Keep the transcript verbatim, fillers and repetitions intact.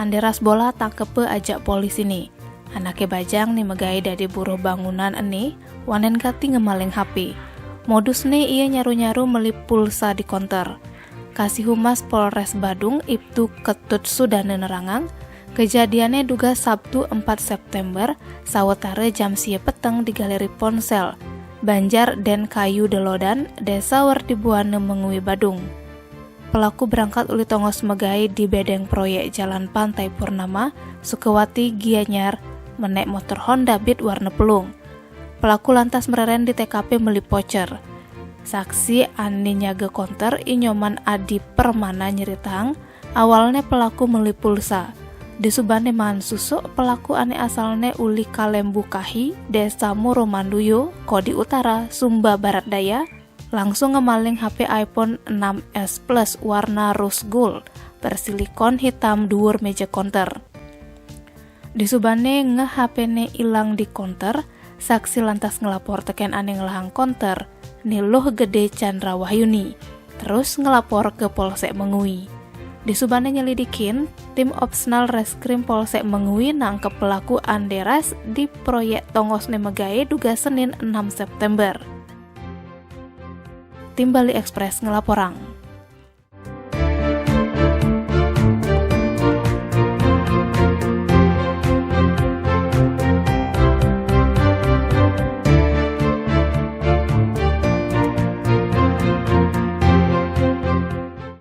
Anderas Bola tangkepe ajak polis ini. Anake bajang ni megai dadi buruh bangunan ene wanen gati ngemaling H P. Modusne ia nyaru-nyaru meli pulsa di konter. Kasih Humas Polres Badung Ibtu Ketut Sudane nerangang, kejadiane duga Sabtu empat September, sawetare jam sie peteng di Galeri Ponsel, Banjar Den Kayu Delodan, Desa Werdibuana Mengwi Badung. Pelaku berangkat uli tongos megai di bedeng proyek Jalan Pantai Purnama, Sukawati, Gianyar, menek motor Honda Beat warna pelung. Pelaku lantas mereren di T K P meli pocer. Saksi ane nyaga konter Inyoman Adi Permana nyeritang, awalne pelaku meli pulsa. Disubane maan susuk, pelaku ane asalne uli Kalembu Kahi, Desa Murumanduyo, Kodi Utara, Sumba Barat Daya, langsung ngemaling H P iPhone enam S Plus warna rose gold bersilikon hitam duur meja konter. Disubane nge H P-ne ilang di konter, saksi lantas ngelapor teken ane ngelahang konter, ni Luh Gede Chandra Wahyuni, terus ngelapor ke Polsek Mengwi. Disubane nyelidikin, tim Opsnal Reskrim Polsek Mengwi nangkep pelaku Anderas di proyek tongosne megai duga Senin enam September. Tim Bali Express ngelaporang.